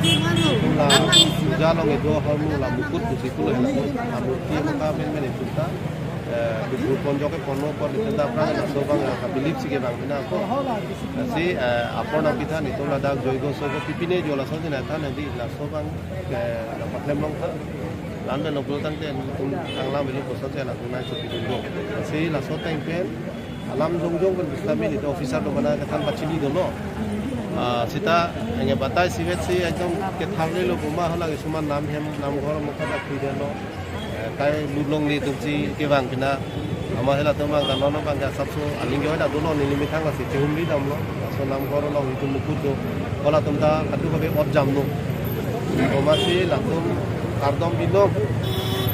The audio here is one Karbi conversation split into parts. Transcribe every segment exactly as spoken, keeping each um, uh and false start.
Itum la puja along kedo ahormu la mukut pusi pulo hela. Amurti kota menmen itum ta, eh, bibur ponjok ke ponlo apor itum ta aphrang laso abang kabilip si kevang pina ako. Lasi, eh, apor nangpithan itum ladak joigo sogo pipine jo laso si nangthan nangdi laso abang, eh, nangpaklem longtha. Lan pen noklo tangte itum tanglang belo koson si latum nangchopidun do. Lasi laso ateng pen alam jongjong pen bisna mini to officer do mana kethan pachini dolo. Ah, seta hanya batai sivet si ekdom ketharlelo puma hala kisuman nam hem nam ghor mukha dak pidelo. Eh, tai lut longle atum si kevang pina. Ama hela atum abang kanon abang ke asapso aling joi dak dolo neli methang lasi chehumri damlo. Laso nam ghor along itum mukut do. Hala atum ta katu kabe ot jamlo. Puma si latum kardom binong.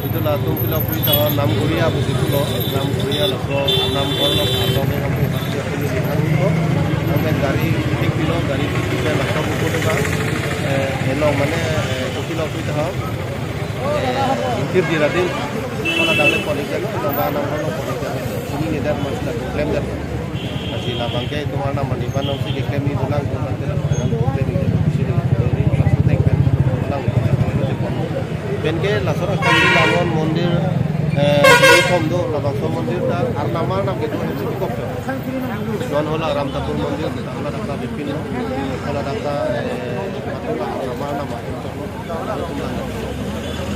Itum latum pilo pui tanglo nam Korea pusi pulo. Nam Korea laso nam ghor along kardom binong. Puma si atum ni hang lo. Nang pen gari tik pilo, gari tik pilo latum mukut do ba. Eh, helong mane, eh, kopilo pui tanglo. Eh, intir dira din. Hala dang le polik jalo, hala dang le polik jalo. Sini ni dar mas la klem jalo. Lasi labang ke itum arnam mani ban nong si keklem ni dolang, itum ban ke labang ke klem ni dolang. Sini ni dolang, laso ateng pen dolang. Pen ke laso ra Kanti Lanon mondir, eh, itum do, labangso mondir ta arnam arnam kedo hem si kop. Don hala Ram Thakur mondir, hala dak ta bipin lo, hala dak ta, eh, hala arnam arnam.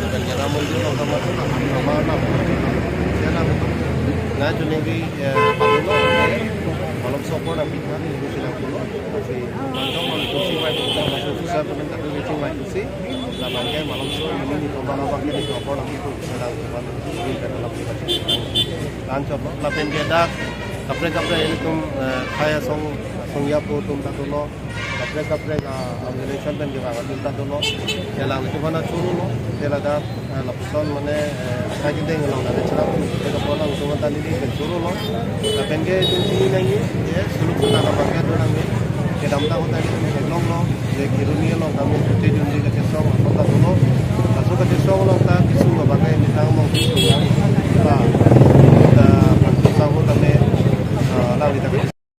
Dan jana mondir along kama tu nama nama. Jana betul. Na chuning di, eh, padulo, malomso apor nangpithan ni silang pulo. Si, mantong malomso si wai tu, masuk susah pemen tapi ni cing wai tu si. Labang ke malomso ini ni tombang abang ke ni apor nangpitu. Silang teman ini kan dalam kita. Lancor lo. Lapen ke dak kaprek kaprek ilitum, eh, khei asong, asong yapo atum ta dolo. Kaprek kaprek, ah, organization pen kevang atum ta dolo. Kelang itu mana churu lo. Ke ladak, ah, lapuson mane, eh, sai kedeng along ada cherap. Ke lapuson along itu mana tadi di pen churu lo. Lapen ke itu sini lagi, ya, suluk sudah kapakai dulu lagi. Kedam ta kota itu ke long lo. Ya, kiruni along kami putih junji kachesong, apa ta dolo. Laso kachesong along ta kisung kapakai, mitang mong kisung. Ba,